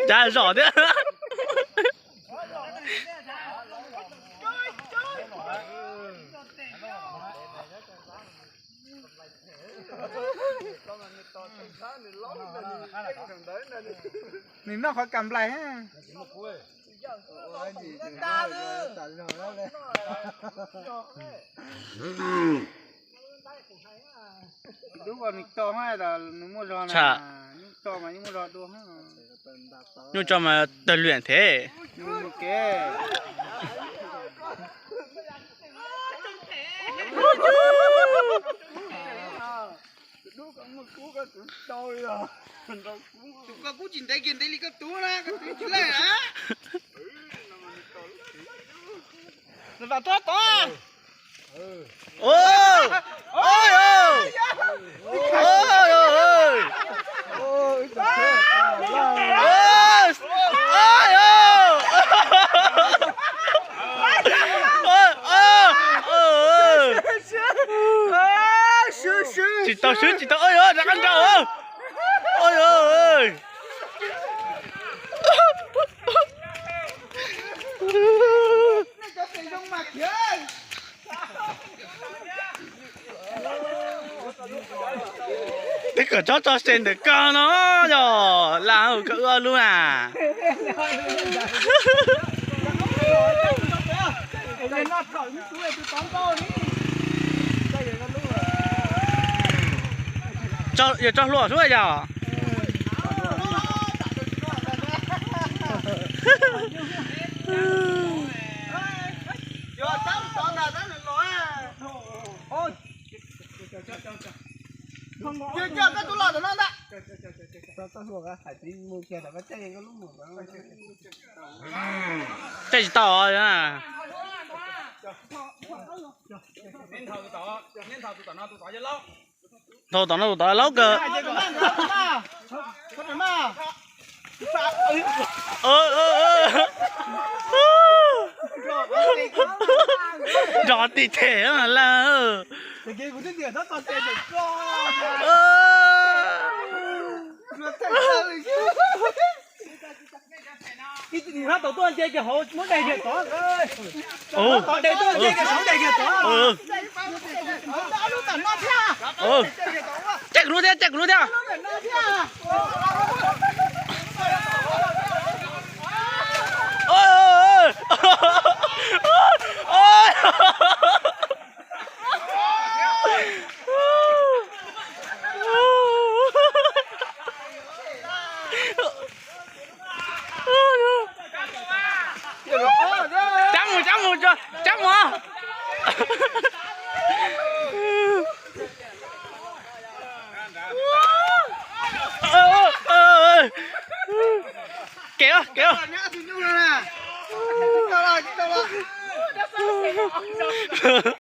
Cav zom thiab. Nws noj qhov kam nplaim. Dub ko nws tso mas nws muaj zog na. Yeej tso mas yeej muaj zog dua. Nyuj tso mas tawg lwam thiab. Nws mus kev. Tus koj kuj tsis ntev kiag ntev li koj tub na, koj tub tsis leej na. Vam tod tod. Tsis tau swb, tsis tau, oj, rov qab nrau. Oj. Twb kom tsob tso se ntawm koj no yog lam koj ua lub na. Yog tso hluas xwb yog. Caij tsis tau. Thaum tom no tus tod laub kawg. Nrov tim them lawm. Ib tug hab tau tuaj nce kiag hauv muab daig kiag tod. Tod daig tuaj nce kiag saud daig kiag tod. Caij kuv lub thiab, caij kuv lub thiab. Cab mus, cab mus, cab mus. Kev, kev.